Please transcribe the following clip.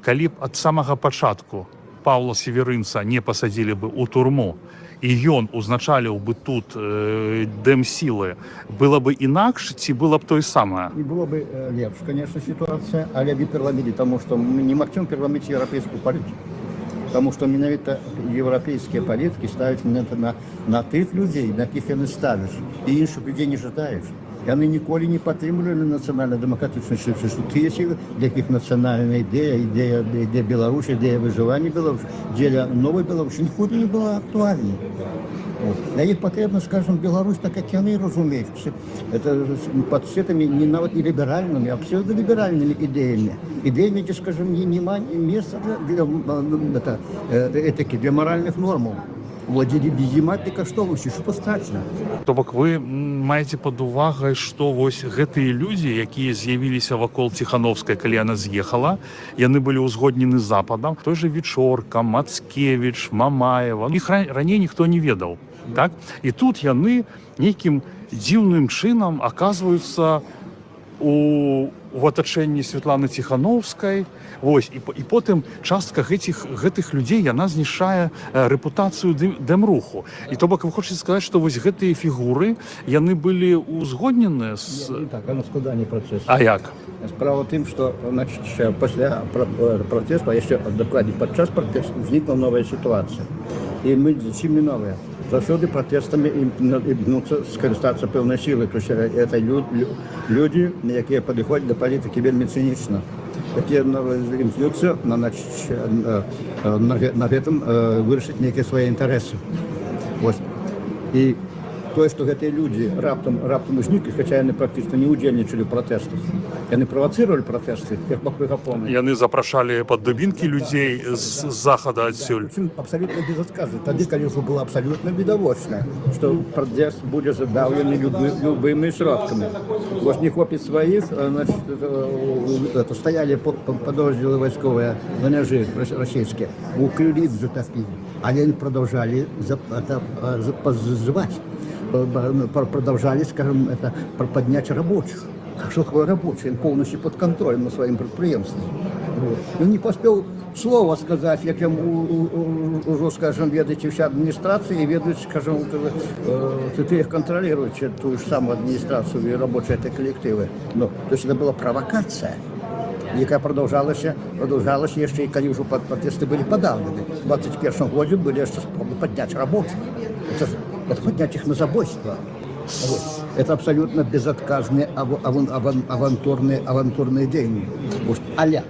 Калі б ад самага пачатку Паўла Севярынца не пасадзілі бы ў турму і ён узначаліў бы тут дэмсілы, было бы інакш ці было б тое самае? І было бы лепш, конечно, сітуацыя, але б і пераламілі, таму што мы немагчыма пераламіць еўрапейскую палітыку. Таму што менавіта еўрапейскія палітыкі ставяць менавіта на тых людзей, на якіх яны ставяць, і іншых людзей не жадаюць. Яны ніколі не падтрымлівалі нацыянальна-дэмакратычную сілу, тыя сілы, для якіх нацыянальная ідэя, ідэя Беларусі, ідэя выжывання Беларусі, дзеля новай Беларусі ніколі не была актуальнай. Вот. Для іх патрэбна, скажем, Беларусь так, як яны разумеюць. Это под гэтымі не нават не ліберальнымі, а псевдоліберальнымі ідэямі. Ідэямі, дзе, скажем, няма месца для это, этыкі, для маральных нормаў. Владзілі безыматнай каштоўнасці, што страшна. То бок вы маеце пад увагай, што вось гэтыя людзі, якія з'явіліся вакол Ціхановскай, калі яна з'ехала, яны былі ўзгоднены з Западам, той же Вячорка, Мацкевич, Мамаева, іх раней ніхто не ведаў, так? І тут яны нейкім дзіўным чынам аказваюцца у атачэнні Святланы Ціхановскай. Вось і потым частка гэтых людзей, яна знішчае рэпутацыю дэмруху. І то бок вы хочаце сказаць, што вось гэтыя фігуры, яны былі ўзгоднены з Не так, оно складаней працэс. А як? Справа ў тым, што, значит, пасля пратэсту, а яшчэ дакладней падчас пратэсту, узнікла новая сітуацыя. І мы зусім не новая. Заўсёды пратэстамі імкнуцца скарыстацца пэўнай сілай. То есть это людзі, якія падыходзяць да палітыкі вельмі цынічна, якія імкнуцца значит, на гэтым вырашыць нейкія свае інтарэсы. Вось. І тое, што гэтыя людзі раптам узніклі, хаця яны практычна не ўдзельнічалі ў пратэстах. Яны правацыравалі пратэсты, як Бакуй Гапоны. Яны запрашалі пад дубінкі людзей з захада адсюль. Прычым абсалютна безадказна. Тады, калі ўжо было абсалютна відавочна, што пратэст будзе задаўлены любымі сродкамі. Вось не хопіць сваіх, значит, это, стаялі падраздзелы вайсковыя на мяжы расійскія, у крыві затапілі. Але яны продолжали это, зазывать, продолжали, скажем, это, поднять рабочих. А что такое рабочий? Он полностью под контролем на своем прадпрыемстве. Вот. Он не поспел слова сказать, як ему уже, скажем, ведаете, вся администрация и ведают, скажем, вот, ты их контролируете, ту же самую администрацию и рабочие это коллективы. Ну, то есть это была провокация, якая продолжалася яшчэ і калі ўжо пратэсты былі падаўлены. В 21 годзе былі яшчэ спробы падняць рабочих. Это поднять их на забойство. Вот. Это абсолютно безотказные авантурные дзеянні. Вот. Але